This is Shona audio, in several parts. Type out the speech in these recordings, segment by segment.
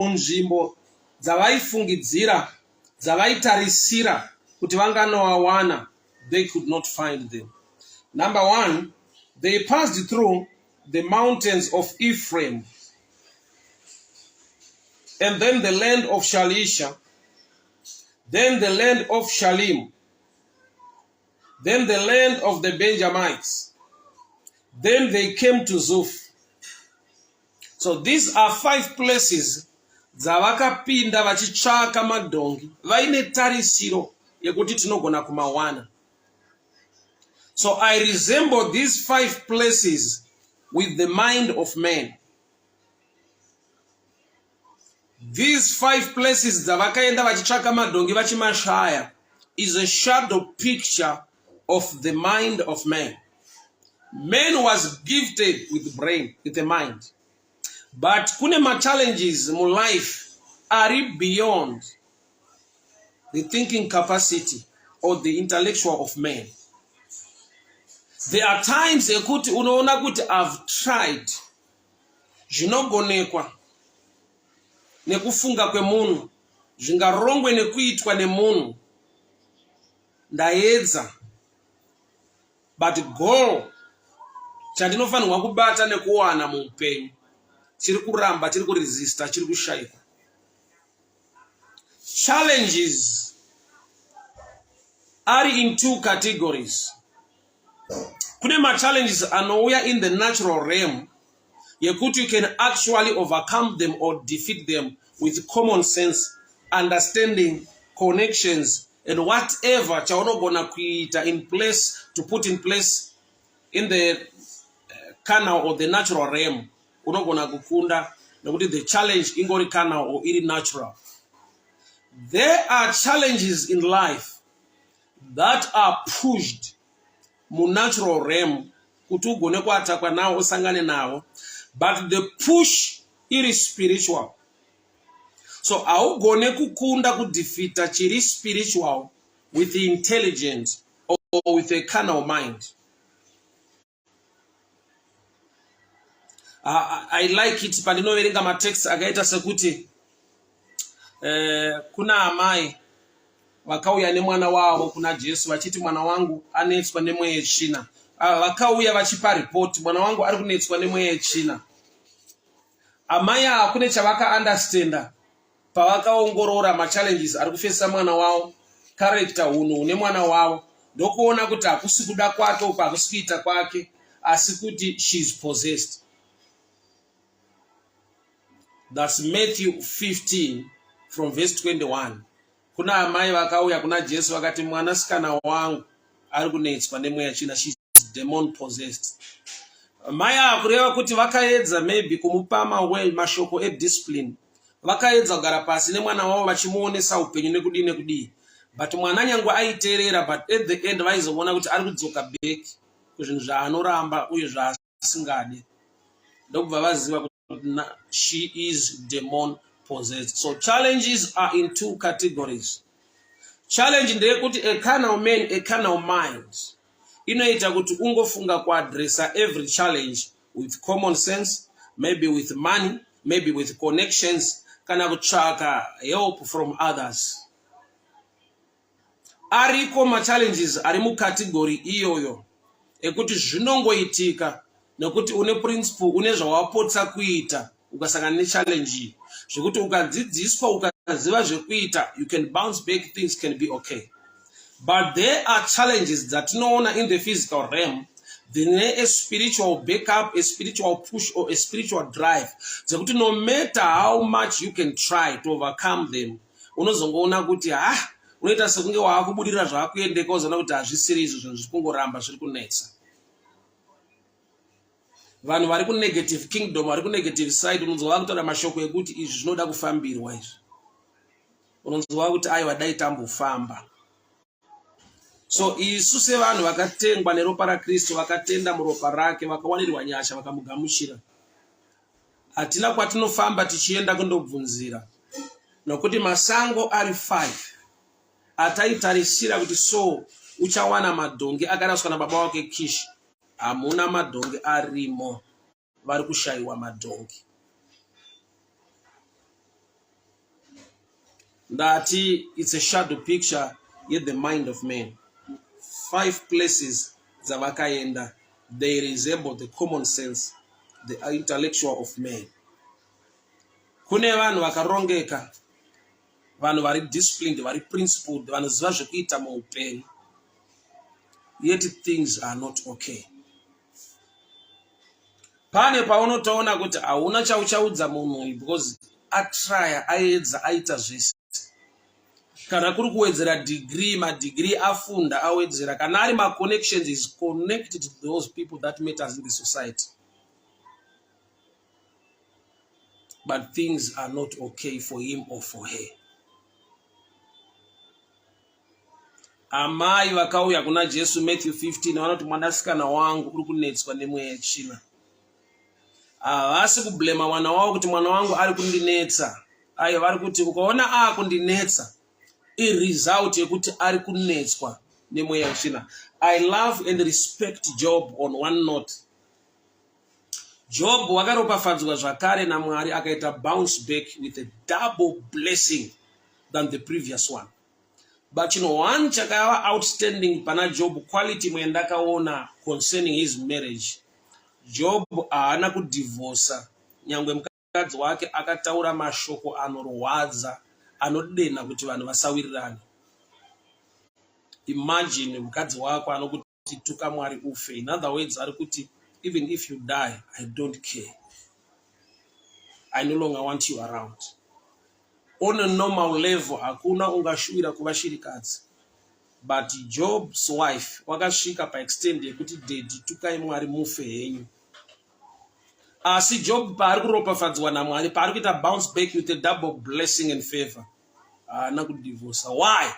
Munzvimbo dzavaifungidzira, dzavaitarisira kuti vanganoawana, they could not find them. Number one, they passed through the mountains of Ephraim and then the land of Shalisha, then the land of Shalim, then the land of the Benjamites. Then they came to Zuph. So these are five places dzavakapinda vachitsvaka madhongi vaine tarisiro yekuti tinogona kumawana. So I resemble these five places with the mind of man. These five places dzavakaenda vachitsvaka madhongi vachimashaya is a shadow picture of the mind of man. Man was gifted with brain, with the mind. But kune machallenges mulife ari beyond the thinking capacity or the intellectual of man. There are times ekuti unoona kuti I've tried zvinogonekwa nekufunga kwemunhu zvingarongwe nekuitwa nemunhu ndaedza but goal chandinofanirwa kubata nekuwana muupenyu chiri kuramba chiri kuresista chiri kushaikwa. Challenges ari in two categories. Kune machallenges anouya in the natural realm yekuti you can actually overcome them or defeat them with common sense, understanding, connections and whatever chaunogona kuita in place to put in place in the carnal or the natural realm unogona kukunda nekuti the challenge ingori carnal or iri natural. There are challenges in life that are pushed munatural realm kuti ugone kuatakwa nawo usangane nawo, but the push iri spiritual. So haugone kukunda kudefeata chiri spiritual with the intelligence or with a carnal mind. I like it pandinoverenga matext akaita sekuti kuna amai vakauya nemwana wavo kuna Jesu vachiti mwana wangu anetswa nemweya yetsvina. Vakauya vachipa report, mwana wangu ari kunetswa nemweya yetsvina. Amai ava kune chavakaunderstanda pavakaongorora machallenges ari kufesa mwana wavo, character, hunhu hune mwana wavo, ndokuona kuti hakusi kuda kwake uko, hakusi kuita kwake, asi kuti she is possessed. That's Matthew 15 from verse 21. Kuna amai vakauya kuna Jesu vakati mwanasikana wangu ari kunetswa nemweya tsvina, she is demon possessed. Mai ava kureva kuti vakaedza maybe kumupa mashoko ediscipline, vakaedza kugara pasi nemwana wavo vachimuonesa upenyu nekudii nekudii, but mwana nyangwe aiteerera, but at the end vaizoona kuti ari kudzoka back kuzvinhu zvaanoramba uye zvaasingade, ndokubva vaziva kuti she is demon possessed. So challenges are in two categories. Challenge ndeyekuti a carnal man, a carnal mind inoita kuti ungofunga kuadressa every challenge with common sense, maybe with money, maybe with connections, kana kutsvaka help from others. Ariko machallenges ari mucategory iyoyo ekuti zvinongoitika nekuti une principle, une zvawapotsa kuita ukasangana nechallenge iyi, zvekuti ukadzidziswa ukaziva zvekuita, you can bounce back, things can be okay. But there are challenges dzatinoona in the physical realm dzine a spiritual backup, a spiritual push or a spiritual drive, dzekuti no matter how much you can try to overcome them, unozongoona kuti ha, unoita sekunge waakubudirira zvaakuendeka, uzoona kuti hazvisiri izvo, zvinhu zviri kungoramba zviri kunetsa. Vanhu vari kunegative kingdom, vari kunegative side, unonzwa vakutaura mashoko ekuti izvi zvinoda kufambirwa izvi, unonzwa kuti aiwa, dai tambofamba. So isu sevanhu vakatengwa neropa raKristu, vakatenda muropa rake, vakawanirwa nyasha, vakamugamuchira, hatina kwatinofamba tichienda kundobvunzira, nokuti masango ari 5 ataitarisira kuti so uchawana madhongi akaraswa nababa wake Kish, hamuna madhongi arimo, vari kushayiwa madhongi. Ndati it's a shadow picture yethe mind of man. Five places dzavakaenda they resemble the common sense, the intellectual of man. Kune vanhu vakarongeka, vanhu vari disciplined, vari principled, vanoziva zvekuita muupenyu. Yet things are not okay. Pane paunotoona kuti hauna chauchaudza munhu uyu because atraya, aedza, aita zvese. Kana kuri kuwedzera degree, madegree afunda awedzera. Kana ari maconnections, is connected to those people that matters in the society. But things are not okay for him or for her. Amai vakauya kuna Jesu Matthew 15 vanoti mwanasikana wangu uri kunetswa nemweya yetsvina. Havasi kublema mwana wavo kuti mwana wangu ari kundinetsa. Ayo vari kuti ukaona akundinetsa iresult yekuti ari kunetswa nemweya yetsvina. I love and respect Job on one note. Job wakaropafadzwa zvakare naMwari akaita bounce back with a double blessing than the previous one. But chinhu one chakava outstanding pana Job quality imwe yandakaona concerning his marriage. Job haana kudhivhosa nyangwe mukadzi wake akataura mashoko anorwadza anodenha kuti vanhu vasawirirane. Imagine mukadzi wako anokuti tuka Mwari ufe. In other words ari kuti even if you die I don't care. I no longer want you around. On a normal level hakuna ungashuwira kuva shirikadzi but Job's wife wakasvika paextend yekuti daddy tukai Mwari mufe henyu. Asi Job paari kuropafadzwa naMwari, paari kuita bounce back with a double blessing and favor, haana kudivorsa. Why?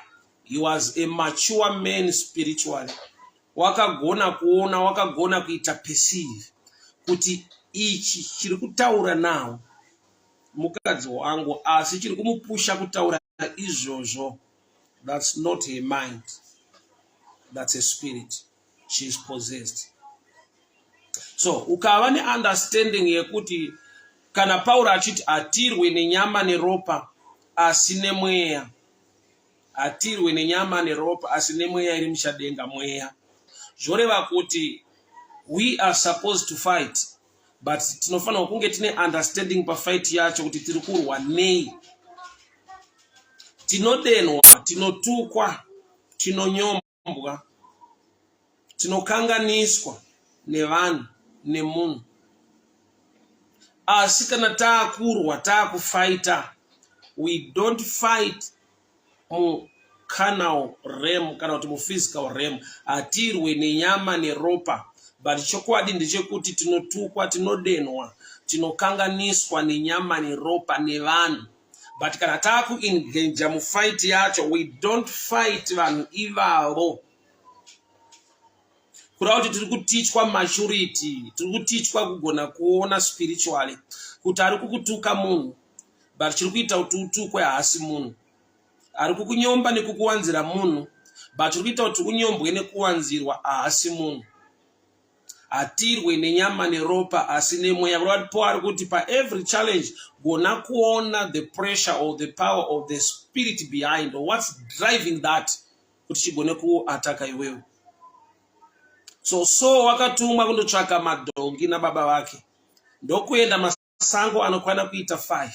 He was a mature man spiritually. Wakagona kuona, wakagona kuita perceive kuti ichi chiri kutaura now mukadzi wangu asi chiri kumupusha kutaura izvozvo that's not her mind, that's a spirit, she is possessed. So ukava neunderstanding yekuti kana Pauro achiti hatirwe nenyama neropa asi nemweya, hatirwe nenyama neropa asi nemweya iri muchadenga, mweya, zvoreva kuti we are supposed to fight, but tinofanirwa kunge tine understanding pafight yacho kuti tiri kurwa nei. Tinodenhwa, tinotukwa, tinonyombwa, tinokanganiswa nevanhu nemunhu, asi kana taakurwa, taakufaita, we don't fight mucarnal realm kana kuti muphysical realm. Hatirwe nenyama neropa, but chokwadi ndechekuti tinotukwa, tinodenhwa, tinokanganiswa nenyama neropa nevanhu. But kana taakuengaja mufight yacho, we don't fight vanhu ivavo. Kureva kuti tiri kutichwa maturity, tiri kutichwa kugona kuona spiritually kuti ari kukutuka munhu, but chiri kuita kuti utukwe haasi munhu. Ari kukunyomba nekukuwanzira munhu, but chiri kuita kuti unyombwe nekuwanzirwa haasi munhu. Hatirwe nenyama neropa asi nemweya. Kureva kuti Paul ari kuti paevery challenge gona kuona the pressure or the power of the spirit behind or what's driving that kuti chigone kuataka iwewe. So Saul wakatumwa kundotsvaka madhongi nababa vake, ndokuenda masango anokwana kuita 5,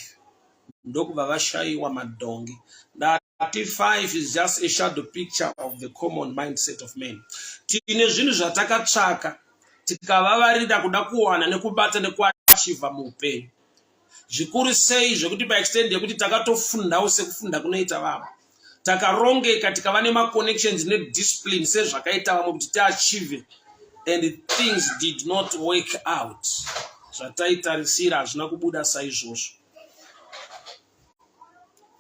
ndokubva vashaiwa madhongi. Ndati 5 is just a shadow picture of the common mindset of men. Tine zvinhu zvatakatsvaka tikavavarira kuda kuwana nekubata nekuachivha muupenyu, zvikuru sei zvekuti paextend yekuti takatofundawo sekufunda kunoita vamwe, takarongeka, tikava nemaconnections nediscipline sezvakaita vamwe kuti tiachieve, and things did not work out. Zvataitarisira hazvina kubuda saizvozvo.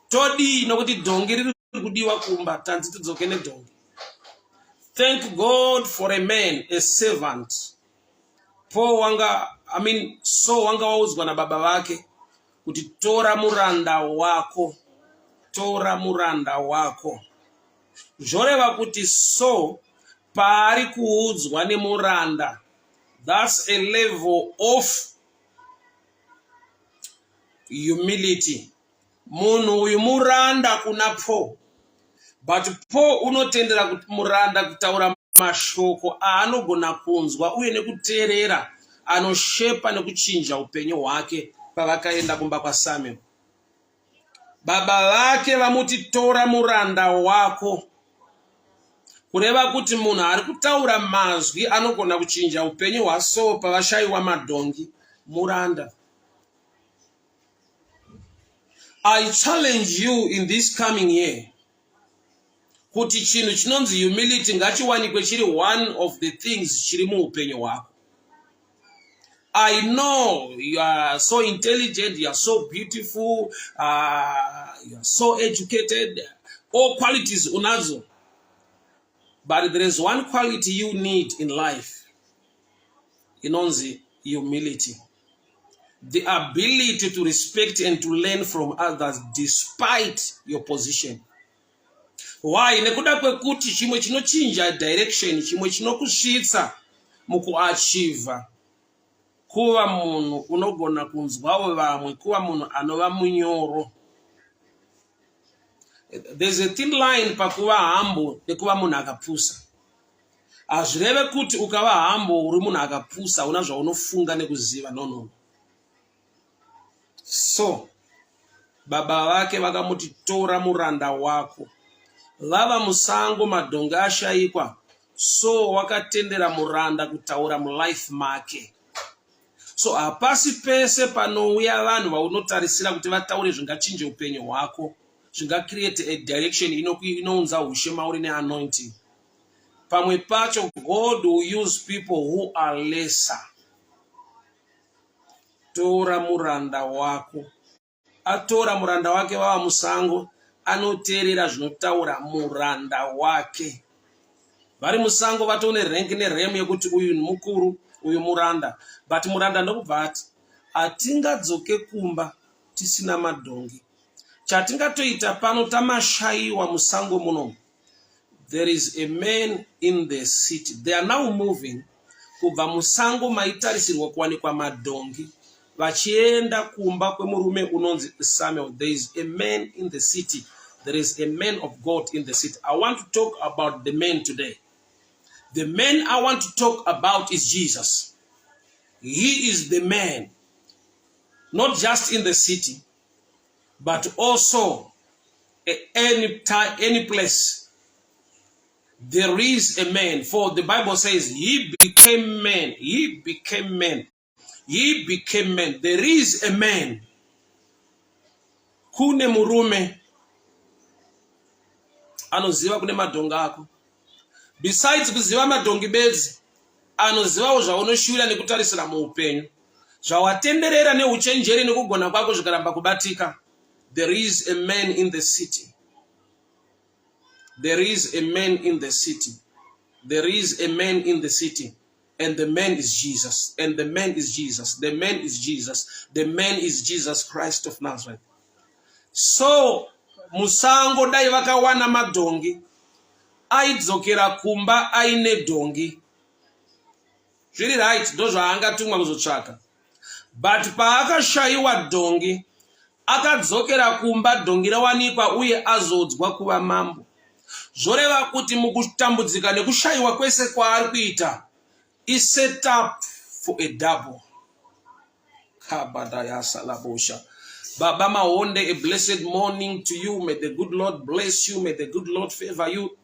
Todii? Nokuti dhongi riri kudiwa kumba, tanzi tidzoke nedhongi. Thank God for a man, a servant. Paul wanga, I mean, Saul wanga waudzwa nababa vake kuti tora muranda wako, tora muranda wako. Zvoreva kuti Saul paari kuudzwa nemuranda, that's a level of humility. Munhu uyu muranda kuna Paul. But Paul unotendera kuti muranda kutaura mashoko aanogona kunzwa uye nekuteerera anoshepa nekuchinja upenyu hwake pavakaenda kumba kwaSamuel. Baba vake vamuti tora muranda wako. Kureva kuti munhu ari kutaura mazwi anogona kuchinja upenyu hwaSaul pavashaiwa madhongi muranda. I challenge you in this coming year kuti chinhu chinonzi humility ngachiwanikwe chiri one of the things chiri muupenyu hwako. I know you are so intelligent, you are so beautiful, you are so educated, all qualities unazo. But there is one quality you need in life. Inonzi humility. The ability to respect and to learn from others despite your position. Why? Nekuda kwekuti chimwe chinochinja direction, chimwe chinokusvitsa mukuachiva kuva munhu unogona kunzwawo vamwe, kuva munhu anova munyoro. There's a thin line pakuva humble nekuva munhu akapusa. Hazvireve kuti ukava humble uri munhu akapusa, una zvaunofunga nekuziva. No, no. So baba vake vakamuti tora muranda wako. Vava musango madhongi ashayikwa, so wakatendera muranda kutaura mulife make. So hapasi pese panouya vanhu vaunotarisira kuti vataure zvingachinje upenyu hwako, zvingacreate a direction inounza ushe mauri neanointing. Pamwe pacho God will use people who are lesser. Tora muranda wako. Atora muranda wake vava musango, anoteerera zvinotaura muranda wake. Vari musango vatone rank neremu yekuti uyu mukuru, uyu muranda. But muranda ndokubva ati, hatingadzoke kumba tisina madhongi. Chatingatoita pano tamashayiwa musango munomu. There is a man in the city. They are now moving kubva musango maitarisirwa kuwanikwa madhongi vachienda kumba kwemurume unonzi Samuel. There is a man in the city. There is a man of God in the city. I want to talk about the man today. The man I want to talk about is Jesus. He is the man, not just in the city, but also at any time, any place. There is a man, for the Bible says he became man. He became man. He became man. There is a man. Kune murume anoziva kune madhongi ako. Besides kuziva madhongi bedzi, anozivawo zvaunoshuvira nekutarisira muupenyu. Zvawatenderera neuchenjeri nekugona kwako zvikaramba kubatika. There is a man in the city. There is a man in the city. There is a man in the city. And the man is Jesus. And the man is Jesus. The man is Jesus. The man is Jesus Christ of Nazareth. So, musango dai vakawana madhongi, aidzokera kumba aine dhongi. Zviri right, ndozvaangatumwa kuzotsvaka. But paakashayiwa dhongi, akadzokera kumba dhongi rawanikwa uye azodzwa kuva mambo. Zvoreva kuti mukutambudzika nekushayiwa kwese kwaari kuita, is set up for a double. Kabadayasalabosha. Baba Mahonde, a blessed morning to you. May the good Lord bless you. May the good Lord favor you.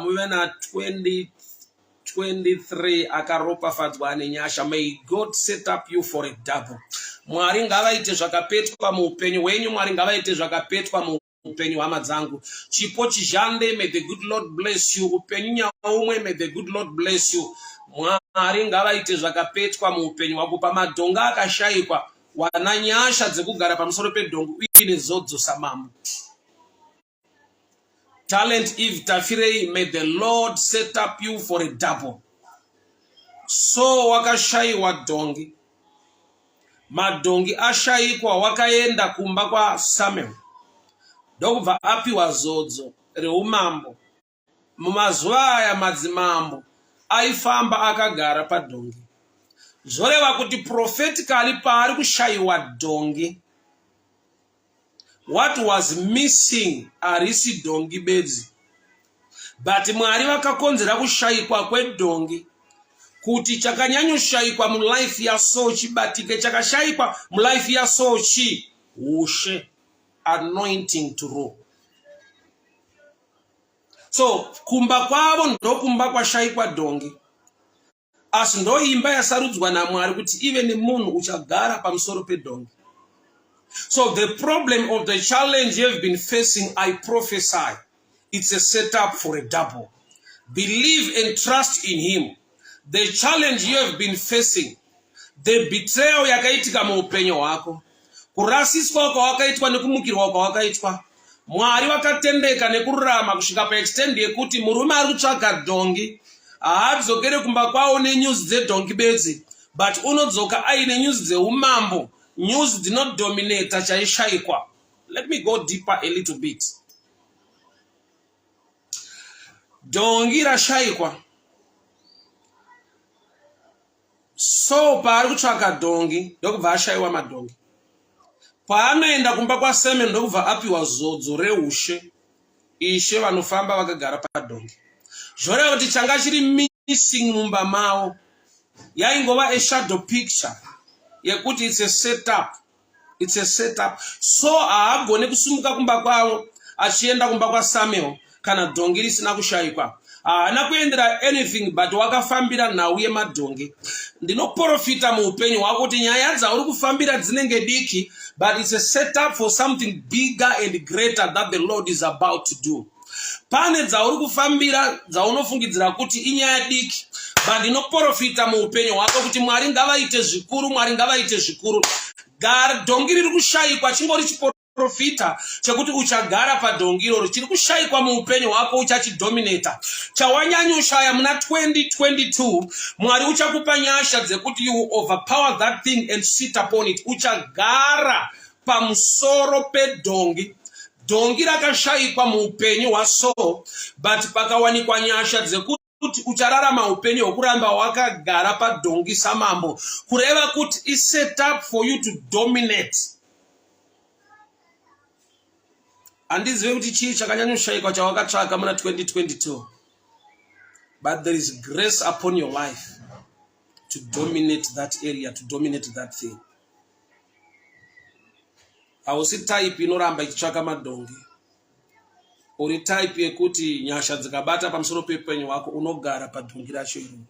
Muve na 2023 akaropafadzwa nenyasha. May God set up you for a double. Mwari ngavaite zvakapetwa muupenyu hwenyu. Mwari ngavaite zvakapetwa muupenyu hama dzangu. Chipo Chizhande, may the good Lord bless you. Upenyu Nyaumwe, may the good Lord bless you. Mwari ngavaite zvakapetwa muupenyu hwako. Pamadhonga akashayikwa, wana nyasha dzekugara pamusoro pedhongi uine zodzo samambo. Talent Eve Tafirei, may the Lord set up you for a double. So wakashayiwa dhongi, madhongi ashayikwa, wakaenda kumba kwaSamuel ndokubva apiwa zodzo reumambo. Mumazuva aya madzimambo aifamba akagara padhongi. Zvoreva kuti prophetically paari kushayiwa dhongi, What was missing harisi dhongi bedzi, but Mwari vakakonzera kushayikwa kwedhongi kuti chakanyanyoshaikwa mulife yaSaul chibatike. Chakashaikwa mulife yaSaul chii? Ushe, anointing to rule. So kumba kwavo ndokumba kwashaikwa dhongi, asi ndoimba yasarudzwa naMwari kuti ive nemunhu uchagara pamusoro pedhongi. So the problem of the challenge you have been facing, I prophesy, it's a setup for a double. Believe and trust in him. The challenge you have been facing, the betrayal yakaitika muupenyu hwako, kurasiswa kwawakaitwa nekumukirwa kwawakaitwa, Mwari vakatendeka nekururama kusvika paextend yekuti murume ari kutsvaga dhongi haadzokere kumba kwawo nenews dzedhongi bedzi, but unodzoka aine news dzeumambo, news dzinodominata chaishaikwa. Let me go deeper a little bit. Dhongi rashaikwa, so paari kutsvaka dhongi ndokubva ashaiwa madhongi. Paanoenda kumba kwaSamuel ndokubva apiwa zodzo reushe, ishe vanofamba vakagara padhongi. Zvoreva kuti changa chiri missing mumba mavo yaingova a shadow picture yekuti it's a setup, it's a setup. So haagone kusumuka kumba kwavo achienda kumba kwaSamuel kana dhongi risina kushayikwa. Haana kuendera anything, but wakafambira nhau yemadhongi. Ndinoprofita muupenyu hwako kuti nyaya dzauri kufambira dzinenge diki, but it's a setup for something bigger and greater that the Lord is about to do. Pane dzauri kufambira dzaunofungidzira kuti inyaya diki, but ndinoprofita muupenyu hwako kuti Mwari ngavaite zvikuru, Mwari ngavaite zvikuru. Dhongi riri kushayikwa chingori chiprofita chekuti uchagara padhongi iroro. Chiri kushayikwa muupenyu hwako uchachidominata. Chawanyanyoshaya muna 2022, Mwari uchakupa nyasha dzekuti you overpower that thing and sit upon it. Uchagara pamusoro pedhongi. Dhongi rakashayikwa muupenyu hwaSaul, but pakawanikwa nyasha dzekuti uchararama upenyu hwekuramba wakagara padhongi samambo, kureva kuti iset up for you to dominate. Handizive kuti chii chakanyanyoshayikwa chawakatsvaka muna 2022, but there is grace upon your life to dominate that area, to dominate that thing. Hausi type inoramba ichitsvaka madhongi. Uri type yekuti nyasha dzikabata pamusoro peupenyu hwako, unogara padhongi racho iroro.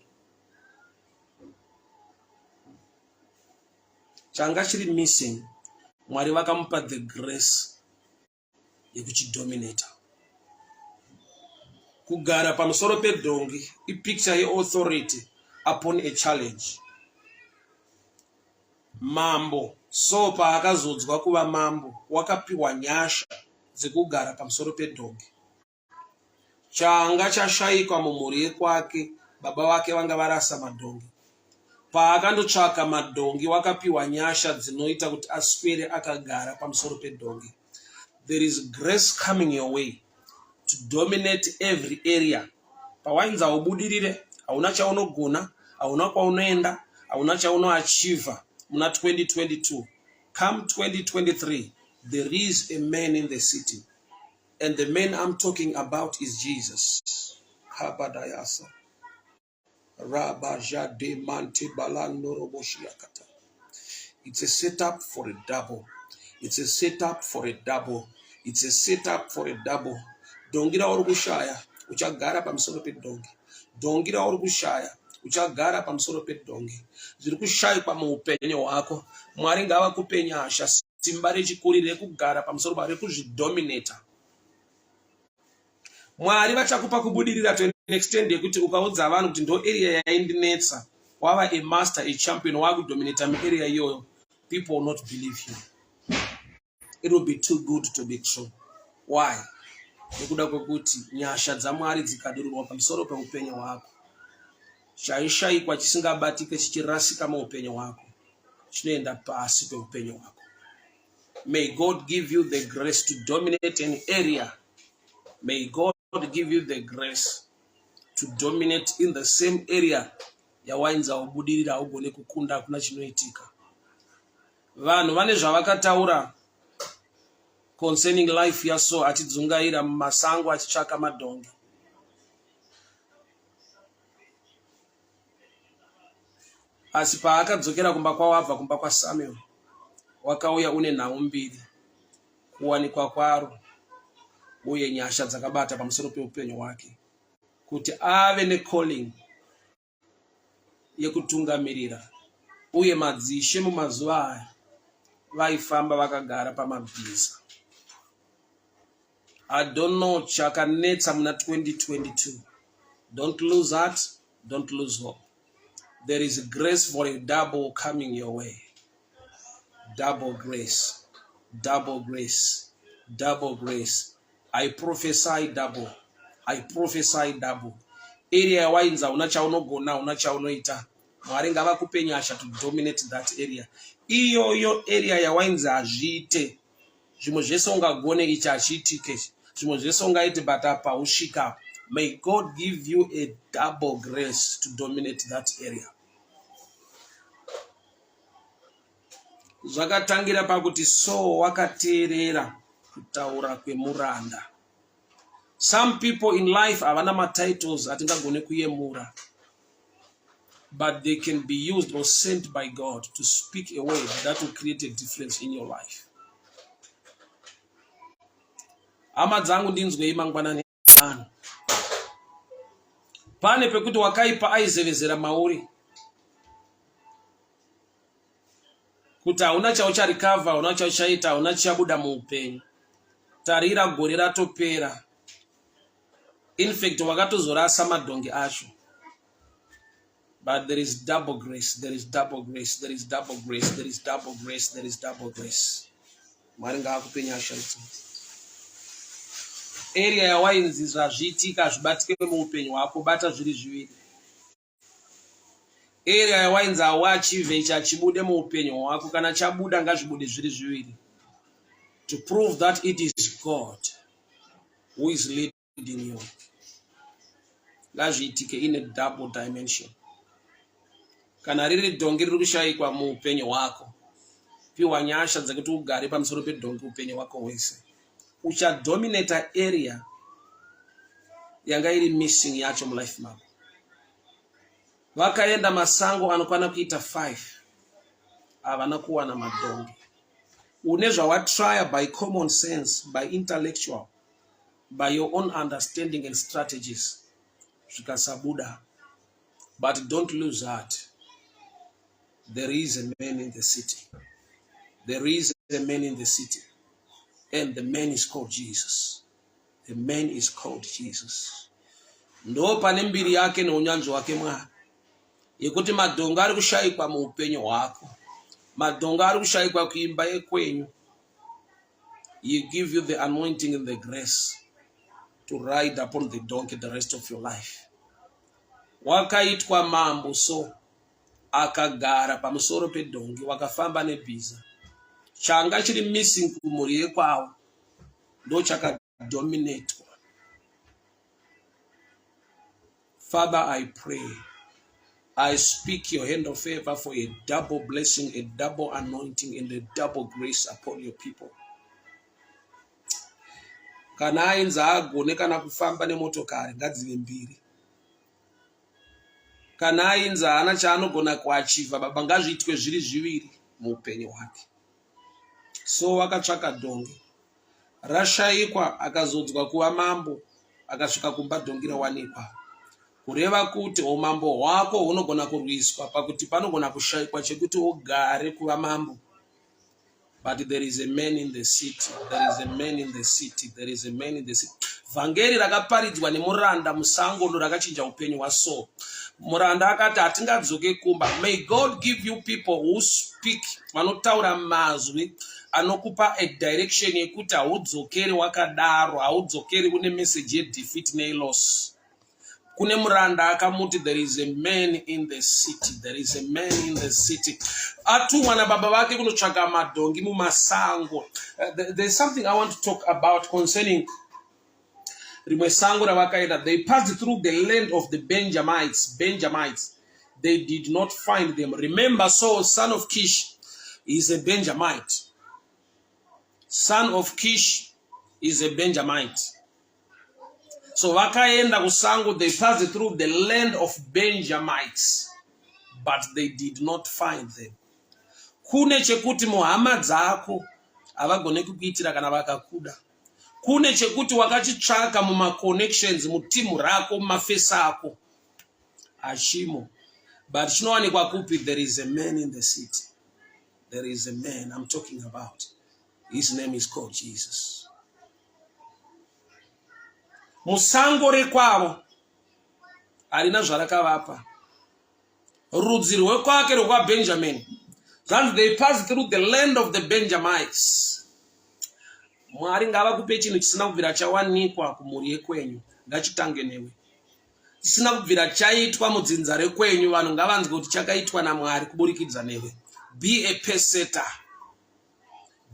Changa chiri missing, Mwari vakamupa the grace yekuchidominata. Kugara pamusoro pedhongi ipicture yeauthority upon a challenge. Mambo So paakazodzwa kuva mambo, wakapiwa nyasha dzekugara pamusoro pedhongi. Changa chashayikwa mumhuri yekwake, baba vake vanga varasa madhongi. Paakandotsvaka madhongi, wakapiwa nyasha dzinoita kuti aswere akagara pamusoro pedhongi. There is grace coming your way to dominate every area pawainzi haubudirire, hauna chaunogona, hauna kwaunoenda, hauna chaunoachieva muna 2022. Come 2023, there is a man in the city, and the man I'm talking about is Jesus. Kabadayasa Rabajade mante balando roboshiakata. It's a setup for a double. It's a setup for a double. It's a setup for a double. Dhongi rauri kushaya, uchagara pamusoro pedhongi. Dhongi rauri kushaya, uchagara pamusoro pedhongi. Zviri kushayikwa muupenyu hwako, Mwari ngavakupe nyasha, simba rechikuri rekugara pamusoro pa rekuzvidominata. Mwari vachakupa kubudirira to an extent yekuti ukaudza vanhu kuti ndo area yaindinetsa, wava a master, a champion, wakudominata muarea iyoyo, people will not believe you. It will be too good to be true. Why? Nekuda kwekuti nyasha dzaMwari dzikadururwa pamusoro peupenyu hwako, chaishayikwa chisingabatike chichirasika muupenyu hwako chinoenda pasi peupenyu hwako. May God give you the grace to dominate an area. May God give you the grace to dominate in the same area yawainzi haubudirira, haugone kukunda, hakuna chinoitika. Vanhu vane zvavakataura. Concerning life yaSaul achidzungaira mumasango achitsvaka madhongi. Asi paakadzokera kumba kwavo abva kumba kwaSamuel, wakauya une nhau mbiri, kuwanikwa kwaro uye nyasha dzakabata pamusoro peupenyu hwake kuti ave necalling yekutungamirira uye madzishe mumazuva aya vaifamba vakagara pamabhiza. I don't know chakanetsa muna 2022. Don't lose heart, don't lose hope. There is grace for a double coming your way. Double grace, double grace, double grace. I prophesy double. I prophesy double. Area yawainzi hauna chaunogona, hauna chaunoita. Mwari ngavakupe nyasha to dominate that area. Iyoyo area yawainzi hazviite. Zvimwe zvese ungagone ichi hachiitike. Zvimwe zvese ungaite but apa usvika. May God give you a double grace to dominate that area. Zvakatangira pakuti Saul wakateerera kutaura kwemuranda. Some people in life havana matitles atingagone kuyemura but they can be used or sent by God to speak a word that will create a difference in your life. Hama dzangu ndinzwei mangwanani ano. Pane pekuti wakaipa aizevezera mauri kuti hauna chaucharikavha, hauna chauchaita, hauna chichabuda muupenyu. Tarira gore ratopera. In fact wakatozorasa madhongi acho. But there is double grace, there is double grace, there is double grace, there is double grace, there is double grace. Mwari ngaakupe nyasha idzodzo. Area yawainzi zvazviitika zvibatike muupenyu hwako, bata zviri zviviri. Area yawainzi hauachive ichi hachibude muupenyu hwako, kana chabuda ngazvibude zviri zviviri. To prove that it is God who is leading you. Ngazviitike in a double dimension. Kana riri dhongi riri kushayikwa muupenyu hwako, piwa nyasha dzekuti ugare pamusoro pedhongi upenyu hwako hwese. Uchadominata area yanga iri missing yacho mulife mako. Vakaenda masango anokwana kuita 5 havana kuwana madhongi. Une zvawatrya by common sense, by intellectual, by your own understanding and strategies zvikasabuda but don't lose heart there is a man in the city there is a man in the city and the man is called jesus the man is called jesus ndo pane mbiri yake neunyanzvi hwake mwari yekuti madhonga ari kushayikwa muupenyu hwako madhonga ari kushayikwa kuimba yekwenyu He give you the anointing and the grace to ride upon the donkey the rest of your life. Wakaitwa mambo so akagara pamusoro pedhongi wakafamba nebhiza. Changa chiri missing kumhuri yekwawo ndochakadominatwa. Father, I pray. I speak your hand of favor for a double blessing, a double anointing, and a double grace upon your people. Kana ainzi agone kana kufamba nemotokari ngadzive mbiri. Kana ainzi haana chaanogona kuachivha baba ngazviitwe zviri zviviri muupenyu hwake. So wakatsvaka dhongi Rashaikwa akazodzwa kuva mambo akasvika kumba dhongi rawanikwa. Kureva kuti umambo hwako hunogona kurwiswa pakuti panogona kushaikwa chekuti ugare kuva mambo. But there is a man in the city, there is a man in the city, there is a man in the city. Vhangeri rakaparidzwa nemuranda musango ndo rakachinja upenyu hwaSaul. Muranda akati hatingadzoke kumba. May God give you people who speak, vanotaura mazwi anokupa a direction yekuti haudzokeri wakadaro, haudzokeri une message yedefeat neloss. Kune muranda akamuti there is a man in the city, there is a man in the city. Atumwa nababa vake kunotsvaga madhongi mumasango. There's something I want to talk about concerning rimwe sango ravakaenda. They passed through the land of the Benjamites. Benjamites. They did not find them. Remember, Saul, son of Kish, is a Benjamite. Son of Kish is a Benjamite. So vakaenda kusango, they passed through the land of Benjamites, but they did not find them. Kune chekuti muhama dzako havagone kukuitira kana vakakuda. Kune chekuti wakachitsvaka mumaconnections, mutimu rako, mumafesi ako, hachimo. But chinowanikwa kupi? There is a man in the city. There is a man I'm talking about. His name is called Jesus. Musango rekwavo harina zvarakavapa. Rudzi rwekwake rwekwaBenjamin. Zvanzi they passed through the land of the Benjamites. Mwari ngavakupe chinhu chisina kubvira chawanikwa kumhuri yekwenyu. Ngachitange newe. Chisina kubvira chaitwa mudzinza rekwenyu, vanhu ngavanzwe kuti chakaitwa naMwari kuburikidza newe. Be a pesetter.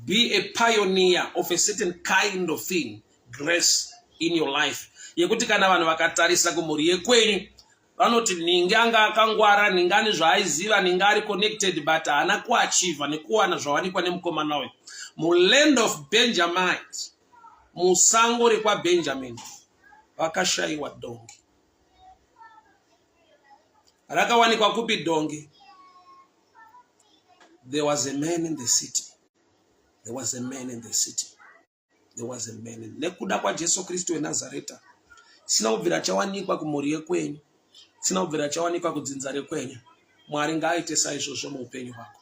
Be a pioneer of a certain kind of thing, grace in your life. Yekuti kana vanhu vakatarisa kumhuri yekwenyu vanoti nhingi anga akangwara, nhingi ane zvaaiziva, nhingi ari connected, but haana kuachievha nekuwana zvawanikwa nemukomana uyu. Muland of Benjamite, musango rekwaBenjamin, vakashayiwa dhongi. Rakawanikwa kupi dhongi? There was a man in the city. There was a man in the city. There was a man in... Nekuda kwaJesu Kristu weNazareta, sina kubvira chawanikwa kumhuri yekwenyu, sina kubvira chawanikwa kudzinza rekwenyu. Mwari ngaaite saizvozvo muupenyu hwako.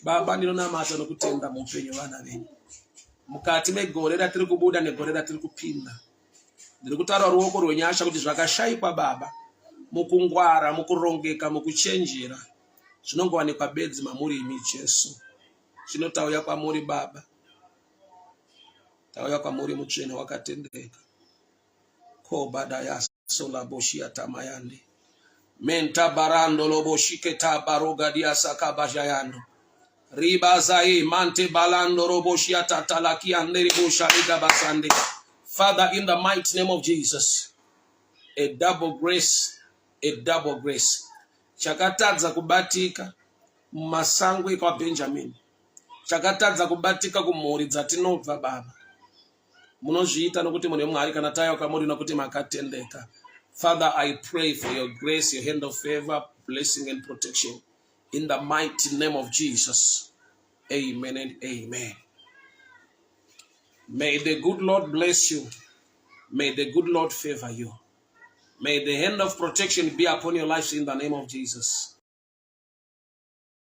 Baba, ndinonamata nokutenda muupenyu vana venyu. Mukati megore ratiri kubuda negore ratiri kupinda, ndiri kutaura ruoko rwenyasha kuti zvakashaikwa Baba mukungwara, mukurongeka, mukuchenjera, zvinongowanikwa bedzi mamuri imi Jesu. Zvino tauya kwamuri Baba, tauya kwamuri mutsvene wakatendeka. Kobadaya solaboshia tamayande menta barando loboshike tabaroga diasakabajayando ribazai mante balando roboshia tatalakiande riboshaliga basande. Father, in the mighty name of Jesus, a double grace, a double grace. Chakatadza kubatika mumasango ekwaBenjamin, chakatadza kubatika kumhuri dzatinobva Baba, munozviita nokuti mune Mwari kana taiwa kwamuri nokuti makatendeka. Father, I pray for your grace, your hand of favor, blessing and protection in the mighty name of Jesus. Amen and amen. May the good Lord bless you. May the good Lord favor you. May the hand of protection be upon your lives in the name of Jesus.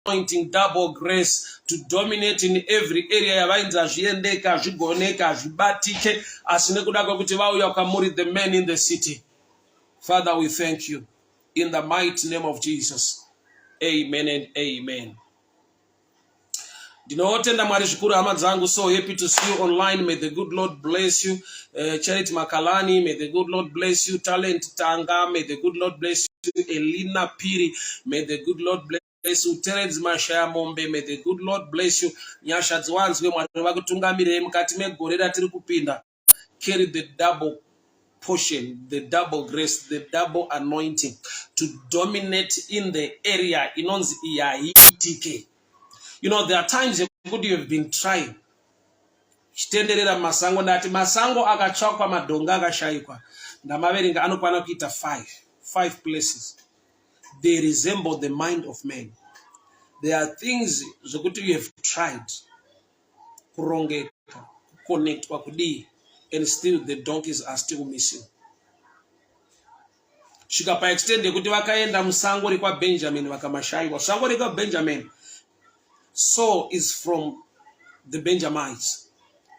Anointing, double grace to dominate in every area yavainzi hazviendeka, hazvigoneka, hazvibatike, asi nekuda kwekuti vauya kwamuri, the man in the city. Father, we thank you in the mighty name of Jesus. Amen and amen. Ndinotenda Mwari zvikuru, hama dzangu. So happy to see you online. May the good Lord bless you. Charity Makalani, may the good Lord bless you. Talent Tanga, may the good Lord bless you. Elina Piri, may the good Lord bless you. Terence Mashaya Mombe, may the good Lord bless you. Nyasha dziwanzwe, Mwari vakutungamirei mukati megore ratiri kupinda. Carry the double portion, the double grace, the double anointing to dominate in the area inonzi iyaitike. You know, there are times yekuti you have been trying, chitenderera mumasango. Ndati masango akatsvakwa, madhonga akashayikwa. Ndamaverenga, anokwana kuita five places. They resemble the mind of man. There are things zvekuti you have tried kurongeka, kuconnectwa, kudii, and still the donkeys are still missing. Svika paextend yekuti vakaenda musango rekwaBenjamin vakamashayiwa. Sango rekwaBenjamin, so is from the Benjamites,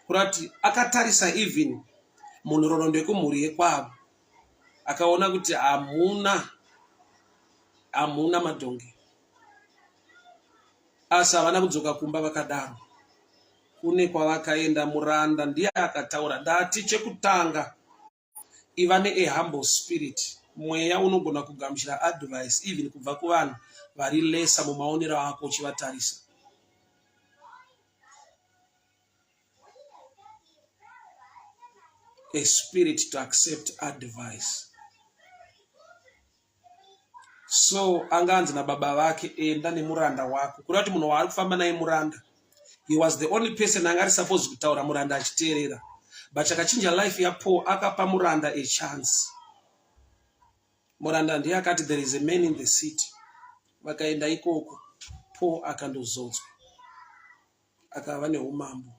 kurati akatarisa even munhororondo yekumhuri yekwavo, akaona kuti hamuna madhongi. Asi havana kudzoka kumba vakadaro. Kune kwavakaenda, muranda ndiye akataura. Ndati chekutanga, iva nehumble spirit, mweya unogona kugamuchira advice even kubva kuvanhu vari lesa mumaonero ako uchivatarisa. A spirit to accept advice. So anga anzi nababa vake, "Enda nemuranda wako." Kureva kuti munhu waari kufamba naye muranda. He was the only person anga ari supposed kutaura muranda achiteerera. But chakachinja life yaPaul, akapa muranda a chance. Muranda ndiye akati there is a man in the city. Vakaenda ikoko, Paul akandozodzwa. Akava neumambo.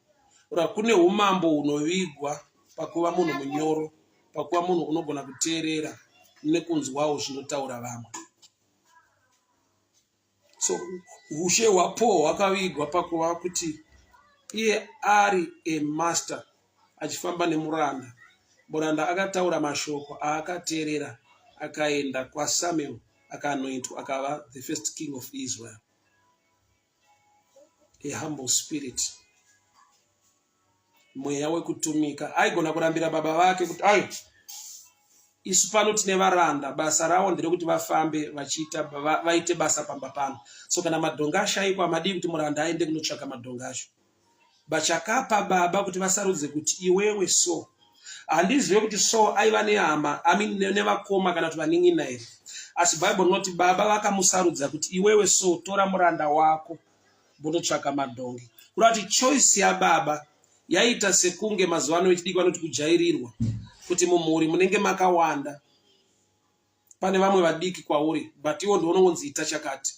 Ura kune umambo hunovigwa pakuva munhu munyoro, pakuva munhu unogona kuteerera nekunzwawo zvinotaura vamwe. So ushe hwaPaul hwakavigwa pakuva kuti iye ari a master achifamba nemuranda. Muranda akataura mashoko aakateerera akaenda kwaSamuel akaanointwa akava the first king of Israel. A humble spirit. Mweya wekutumika. Aigona kurambira baba vake kuti ai isu pano tine varanda, basa ravo nderekuti vafambe vachiita vaite basa pamba pano. So kana madhongi ashaikwa, madii kuti muranda aende kunotsvaka madhongi acho. Bachakapa baba kuti vasarudze kuti iwewe so. Handizive kuti so aiva nehama, I mean, nevakoma kana kuti vanin'ina here. Asi Bible rinoti baba vakamusarudza kuti iwewe so tora muranda wako mbonotsvaka madhongi. Kureva kuti choice yababa yaita sekunge mazuva ano vechidiki vanoti kujairirwa, kuti mumhuri munenge makawanda pane vamwe vadiki kwauri, but iwo ndiwo ita chakati.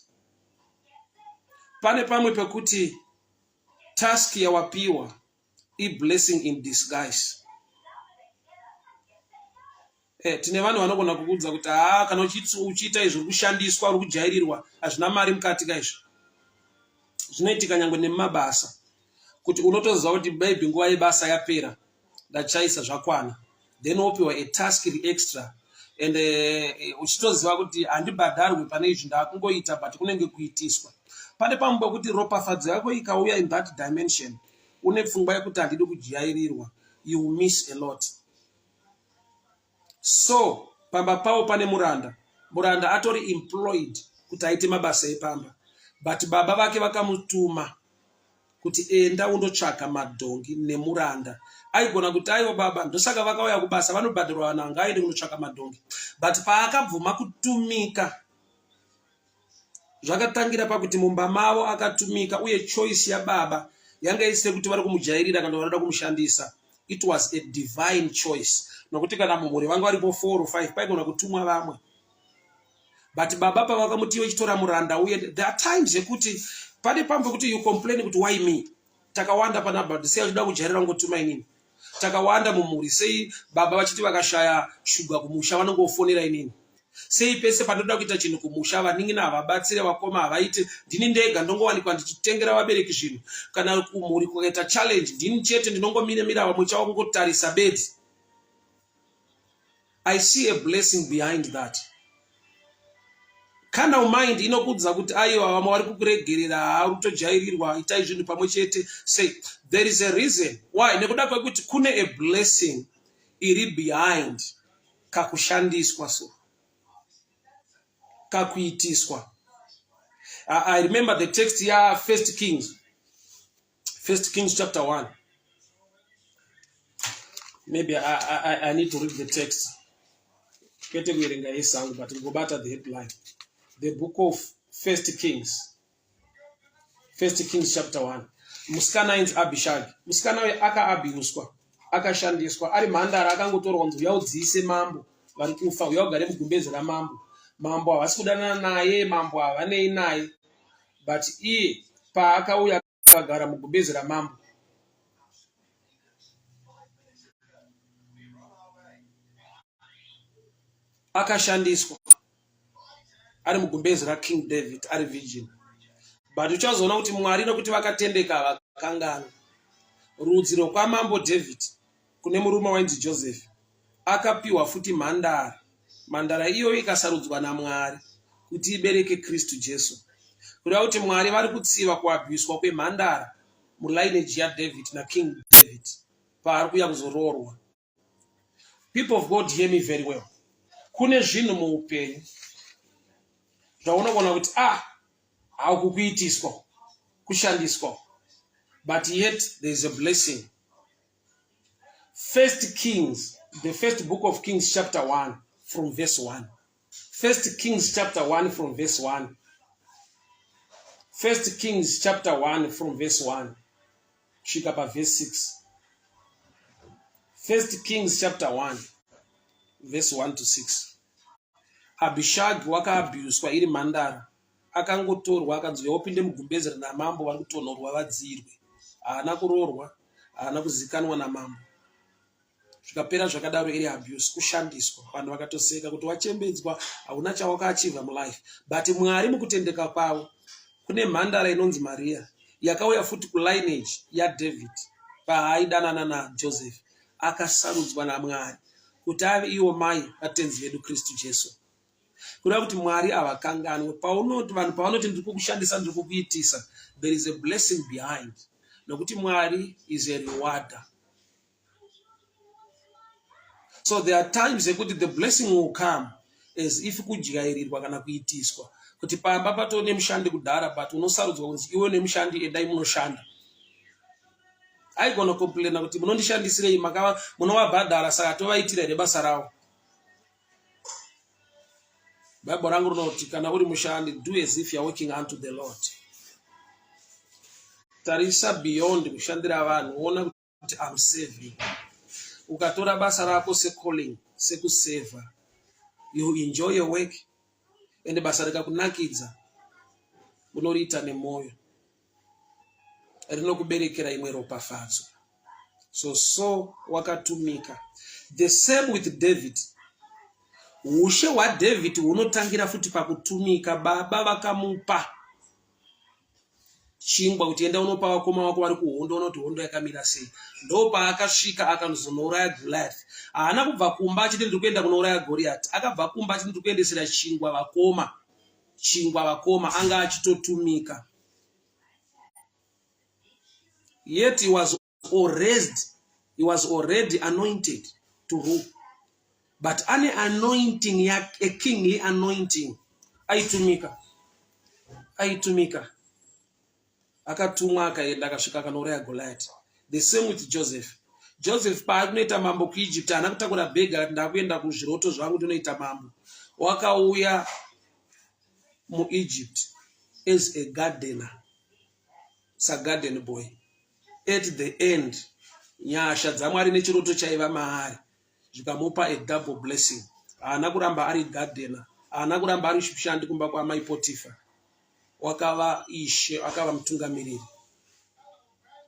Pane pamwe pekuti task yawapiwa iblessing in disguise. Tine vanhu vanogona kukuudza kuti haa, kana uchiita izvi uri kushandiswa, uri kujairirwa, hazvina mari mukati kaizvi. Zvinoitika nyangwe nemumabasa kuti unotoziva kuti maybe nguva yebasa yapera, ndachaisa zvakwana, then wopiwa a task iri extra and uchitoziva kuti handibhadharwe pane izvi, ndaakungoita, but kunenge kuitiswa. Pane pamwe pekuti ropafadzo yako ikauya in that dimension, une pfungwa yekuti handidi kujairirwa, you miss a lot. So pamba pavo pane muranda. Muranda atori employed kuti aite mabasa epamba, but baba vake vakamutuma kuti enda undotsvaka madhongi nemuranda. Aigona kuti aiwa baba, ndosaka vakauya kubasa, vanobhadharwa vanhu, angaende kunotsvaka madhongi. But paakabvuma kutumika, zvakatangira pakuti mumba mavo akatumika, uye choice yababa yanga isiri kuti vari kumujairira kana vanoda kumushandisa. It was a divine choice, nokuti kana mumhuri vanga varipo 4 or 5, paigona kutumwa vamwe, but baba pavakamuti chitora muranda. Uye there are times yekuti pane pamwe pekuti you complain kuti why me, takawanda panapa, sei achida kujairira ngotuma inini? Takawanda mumhuri, sei baba vachiti vakashaya shuga kumusha vanongofonera inini? Sei pese panoda kuita chinhu kumusha vanin'ina havabatsire, vakoma havaite, ndini ndega ndongowanikwa ndichitengera vabereki zvinhu? Kana kumhuri kukaita challenge, ndini chete ndinongomiramira, vamwe chavo kungotarisa bedzi. I see a blessing behind that. Carnal mind inokuudza kuti aiwa, vamwe vari kukuregerera, hauri kutojairirwa, itai zvinhu pamwe chete. Say there is a reason why, nekuda kwekuti kune a blessing iri behind kakushandiswa, so kakuitiswa. I remember the text ya First Kings, First Kings chapter 1. Maybe I need to read the text, kwete kuverenga yesangu, but ngobata the headline. The book of First Kings, First Kings chapter 1. Musikana ainzi Abhishagi. Musikana uyu akaabhuswa, akashandiswa ari mhandara, akangotorwa kunzi uya udziise mambo vari kufa, uya ugare mugumbezi ramambo. Mambo havasi kudanana naye, mambo havanei naye, but iye paakauya akagara mugumbezi ramambo, akashandiswa ari mugumbezi raKing David ari virgin. But uchazoona kuti Mwari, nekuti vakatendeka, vakangana rudzi rwokwamambo David. Kune murume wainzi Joseph, akapiwa futi mhandara. Mhandara iyoyo ikasarudzwa naMwari kuti ibereke Kristu Jesu. Kureva kuti Mwari vari kutsiva kuabhuswa kwemhandara mulineage yaDavid naKing David paari kuuya kuzoroorwa. People of God, hear me very well. Kune zvinhu muupenyu zvaunogona kuti ah, hauku kuitiswa, kushandiswa, but yet there is a blessing. First Kings, the first book of Kings, chapter 1 from verse 1. First Kings chapter 1 from verse 1. First Kings chapter 1 from verse 1. kusvika pavhesi 6. First Kings chapter 1 verse 1 to 6. Abhishagi wakaabhuswa iri mhandara, akangotorwa akanzi uya upinde mugumbeze rinamambo vari kutonhorwa vadzirwe. Haana kuroorwa, haana kuzikanwa namambo. Zvikapera zvakadaro iri abuse, kushandiswa. Vanhu vakatoseka kuti wachembedzwa, hauna chawakaachievha mulife. But Mwari mukutendeka kwavo, kune mhandara inonzi Maria yakauya futi kulineage yaDavid paaidanana naJoseph, akasarudzwa naMwari kuti ave iwo mai vatenzi vedu Kristu Jesu. Kureva kuti Mwari havakanganwe. Paunoti vanhu pavanoti ndiri kukushandisa, ndiri kukuitisa, there is a blessing behind, nokuti Mwari is a rewarder. So there are times yekuti the blessing will come as if kudyairirwa kana kuitiswa, kuti pamba patoo nemushandi kudhara, but unosarudzwa kunzi iwe nemushandi endai munoshanda. Aigona complaina kuti munondishandisirei, makava munovabhadhara, saka tovaitira here basa ravo? Bible rangu rinoti kana uri mushandi, do as if you are working unto the Lord. Tarisa beyond kushandira vanhu, ona kuti am serving. Ukatora basa rako secalling, sekuseva, you enjoy your work, ende basa rikakunakidza unoriita nemwoyo, rinokuberekera imwe ropafadzo. So wakatumika. The same with David. Ushe hwaDavid hunotangira futi pakutumika. Baba vakamupa chingwa kuti enda unopa vakoma vako vari kuhondo, unoti hondo yakamira sei. Ndo paakasvika akanozonouraya Goliath. Haana kubva kumba achiti ndiri kuenda kunouraya Goliath, akabva kumba achiti ndiri kuendesera chingwa vakoma, chingwa vakoma. Anga achitotumika, yet he was already anointed to rule, but ane anointing ya a kingly anointing. Aitumika, aitumika, akatumwa, akaenda, akasvika akanouraya Goliath. The same with Joseph. Joseph paari kunoita mambo kuEgypt, haana kutakura bhegi akati ndakuenda kuzviroto zvangu ndinoita mambo. Wakauya muEgypt as a gardener, sagarden boy. At the end, nyasha dzaMwari nechiroto chaiva maari zvikamupa a double blessing. Haana kuramba ari gardener, haana kuramba ari mushandi kumba kwamai Potifa. Wakava ishe, akava mutungamiriri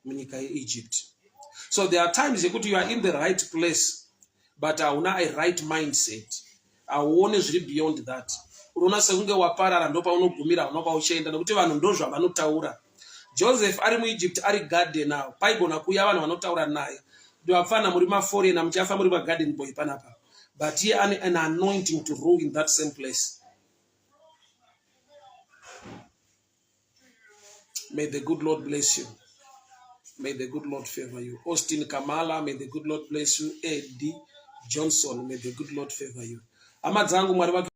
munyika yeEgypt. So there are times yekuti you are in the right place, but hauna a right mindset, hauone zviri beyond that. Unoona sekunge waparara, ndo paunogumira, hauna kwauchaenda, nekuti vanhu ndo zvavanotaura. Joseph ari muEgypt ari gardener, paigona kuuya vanhu vanotaura naye kuti vapfana muri maforeigner, muchafa muri magarden boy panapa. But iye ane an anointing to rule in that same place. May the good Lord bless you. May the good Lord favor you. Austin Kamala, may the good Lord bless you. Eddie Johnson, may the good Lord favor you. Hama dzangu, Mwari.